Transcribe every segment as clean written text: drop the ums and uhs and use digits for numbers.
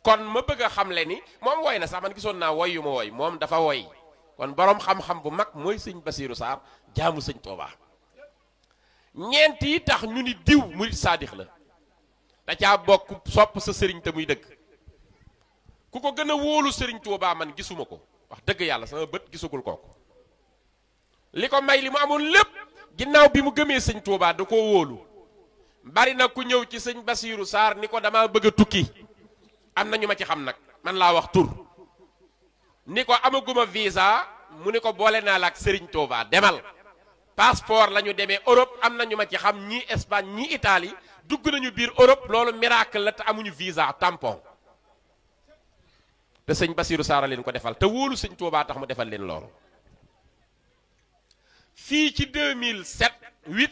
kon ma bëgg a xamle ni moom woy na sax man gisoon naa woy yu ma woy moom dafa woy kon borom xam-xam bu mag mooy sëñ Basiiru Saar jaamu sëñ Tuubaa ñeent yi tax ñu ni diw murit saadix la da caa bokk sopp sa sëriñ te muy dëgg ku ko gën a wóolu sëriñ Tuubaa man gisuma ko wax dëgg yàlla sama bët gisugul kooku li ko may li mu amoon lépp ginnaaw bi mu gëmee sëñ Tuubaa da koo wóolu bari na ku ñëw ci sëñ Basiiru Saar ni ko dama bëgg a tukki am na ñu ma ci xam nag man laa wax tur ni ko amaguma visa mu ni ko boole naa la ak sëriñ Tuubaa demal passeport la ñu demee Europe am na ñu ma ci xam ñii Espagne ñii Italie dugg nañu biir Europe loolu miracle la te amuñu visa tampon te sëñ Basiiru Saar leen ko defal te wóolu sëñ Tuubaa tax mu defal leen loolu fii ci 2007 8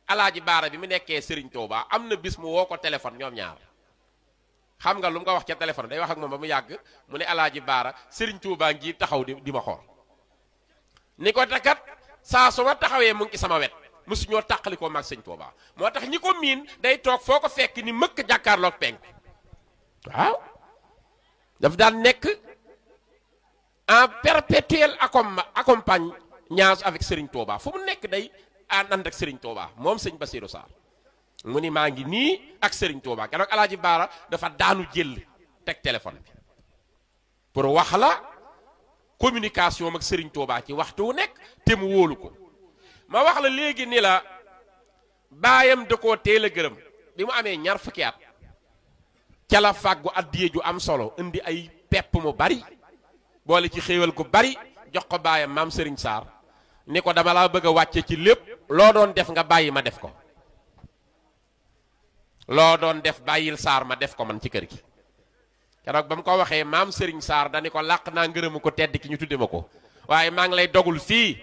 alaaji Baara bi mu nekkee Serigne Touba am na bis mu woo ko téléphone ñoom ñaar xam nga lu mu ko wax ca téléphone day wax ak moom ba mu yàgg mu ne alaaji Baara Serigne Touba ngi taxaw di ma xool ni ko takat saa su ma taxawee mu ngi ci sama wet mosu ñoo tàqali ko maag sëñ Touba moo tax ñi ko miin day toog foo ko fekk ni mëkk jàkkaarloog penk waaw daf daan nekk en perpétuel accompagnage avec Serigne Touba fu mu nekk day ànd ak Serigne Touba moom sëñ Basiiru Saar mu ni maa ngi nii ak Serigne Touba keroog alaaji Baara dafa daanu jël teg téléphone bi pour wax la communication ak Serigne Touba ci waxtu wu nekk te mu wóolu ko ma wax la léegi ni la baayam da koo teel a gërëm bi mu amee ñaar fukki at ca la fàggu addiye ju am solo indi ay pepp mu bari boole ci xéewal ko bari jox ko baayam maam Serigne Saar ni ko dama laa bëgg a wàcce ci lépp loo doon def nga bàyyi ma def ko loo doon def bàyyil Saar ma def ko man ci kër gi keroog ba mu ko waxee maam Serigne Saar dani ko làq naa ngërëmu ko tedd ki ñu tudde ma ko waaye maa ngi lay dogul fii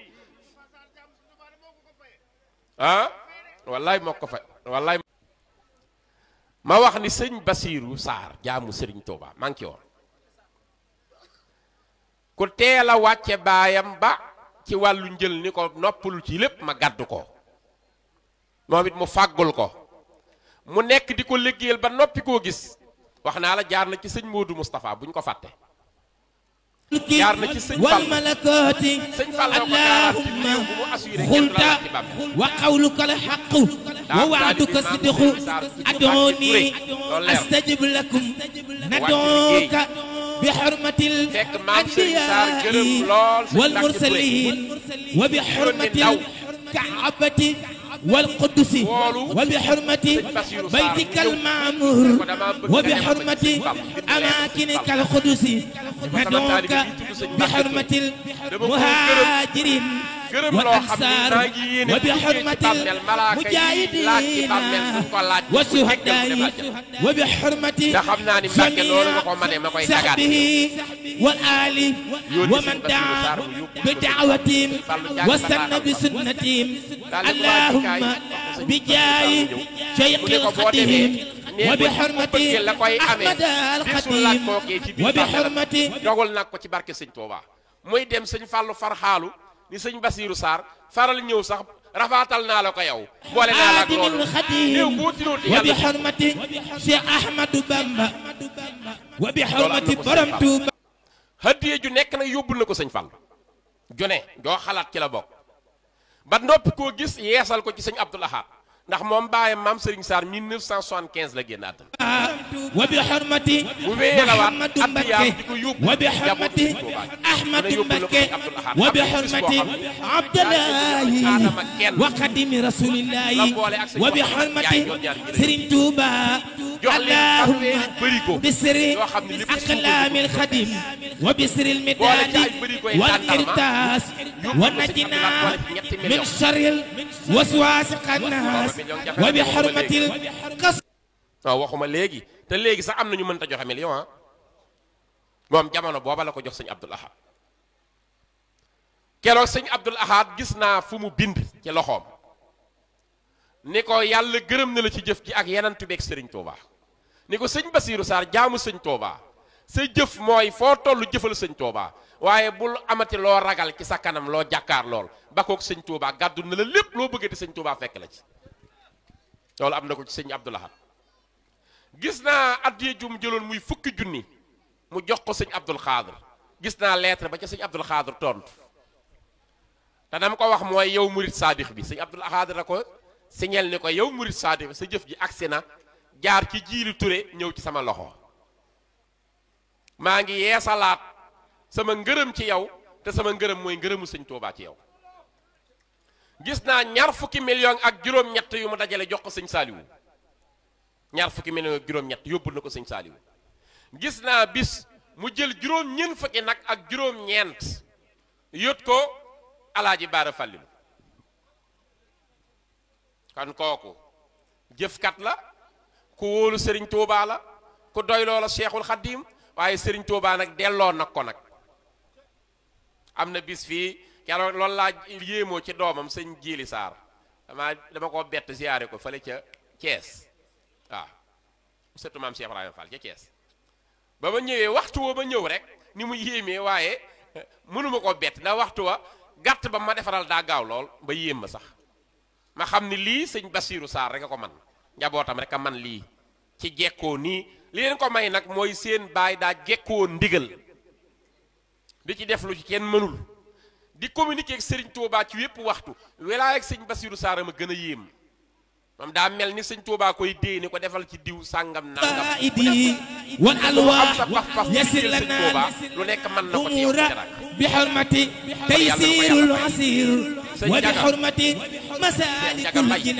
ah wallaay moo ko fa wallaay ma wax ni sëñ Basiiru Saar jaamu Serigne Touba maa ngi ci woon ku teel a wàcce baayam ba ci wàllu njël ni ko noppalu ci lépp ma gàddu ko moom it mu fàggul ko mu nekk di ko liggéeyal ba noppi koo gis wax naa la jaar na ci sëñ Modou Moustapha buñ ko fàtte jaar na ci sëñ Fall sëñ Fall ko garanti réew bu mu assuré kenn du la ci bam wa qawluka al haqq wa wa'duka sidqu ad'uni astajib lakum nad'uka bi hurmatil anbiyaa wal mursaliin wa bi hurmatil ka'bati والقدس وبحرمة بيتك المعمور وبحرمة أماكنك القدس ندعوك بحرمة المهاجرين والأنصار وبحرمة المجاهدين والشهداء وبحرمة جميع صحبه والآل ومن دعا بدعوتهم واستنى بسنتهم اللهم بجاه شيخ القديم وبحرمة أحمد القديم وبحرمة dogal nag ko ci barke sëñ Touba muy dem sëñ Fallu farxaalu ni sëñ Basiiru Saar faral ñëw sax rafaatal naa la ko yow boole naa la ak loolu néew boo tirooti yàlla وبحرمة شيخ أحمد بامبا وبحرمة borom Tuuba hadiye ju nekk nag yóbbul na ko sëñ Fallu jone doo xalaat ci la bokk ba noppi koo gis yeesal ko ci sëñ Abdul Ahad ndax moom baayam maam Serigne Sarr 1975 la génn àdduna وبحرمة bu wéyee la waat محمد addiyaam مكي di ko yóbbu وبحرمة أحمد مكي وبحرمة عبد الله وخادم رسول الله وبحرمة سيرين توبا اللهم بسر أقلام الخديم وبسر المداد والكرتاس ونجنا من شر الوسواس الخناس وبحرمة القصر waaw waxuma léegi te léegi sax am na ñu mënta joxe million ah moom jamono booba la ko jox sëñ Abdul Ahad keroog sëñ Abdul Ahad gis naa fu mu bind ci loxoom ni ko yàlla gërëm na la ci jëf ji ak yeneen tubeeg sëriñ Touba ni ko sëñ Basiiru Saar jaamu sëñ Touba sa jëf mooy foo toll jëfal sëñ Touba waaye bul amati loo ragal ci sa kanam loo jàkkaar lool ba kook sëñ Touba gàddu na la lépp loo bëggati sëñ Touba fekk la ci loolu am na ko ci sëñ Abdul Ahad gis naa addiya jum jëloon muy fukki junni mu jox ko sëñ Abdul Xaadir gis naa lettre ba ca sëñ Abdul Xaadir tontu te dama ko wax mooy yow murit saadix bi sëñ Abdul Xaadir da ko signal ni ko yow murit saadix bi sa jëf ji agsi na jaar ci Jiili Ture ñëw ci sama loxo maa ngi yeesalaat sama ngërëm ci yow te sama ngërëm mooy ngërëmu sëñ Tuubaa ci yow gis naa ñaar fukki million ak juróom-ñett yu mu dajale jox ko sëñ Saaliwu ñaar fukki million ak juróom-ñett yóbbul na ko sëñ Saaliwu gis naa bis mu jël juróom-ñeent fukki nag ak juróom-ñeent yót ko Alaaji Baara Fàllilu kan kooku jëfkat la ku wóolu Serigne Touba la ku doy loola Cheikhul Khadim waaye Serigne Touba nag delloo nag ko nag am na bis fii keroog loolu laa yéemoo ci doomam sëñ Jiili Saar dama ko bett ziyaare ko fële ca Thiès waaw surtout maam Cheikh Ibrahima Fall ca Thiès ba ma ñëwee waxtu wa ma ñëw rek ni mu yéemee waaye mënuma koo bett ndax waxtu wa gàtt ba ma defaral daa gaaw lool ba yéem ma sax ma xam ni lii sëñ Basiiru Saar rek a ko man njabootam rek a man lii ci jekkoo nii li leen ko may nag mooy seen baay daa jekkoo ndigal di ci def lu ci kenn mënul di communiquer ak Serigne Touba ci wépp waxtu welaay ak sëñ Basiiru Saar ma gën a yéem moom daa mel ni sëñ Touba koy dee ni ko defal ci diw sàngam nangam wa alwa sa paf yasir sëñ Touba lana lu nekk mën na ko ci yow dara bi hurmati taysirul asir wa bi hurmati masalikul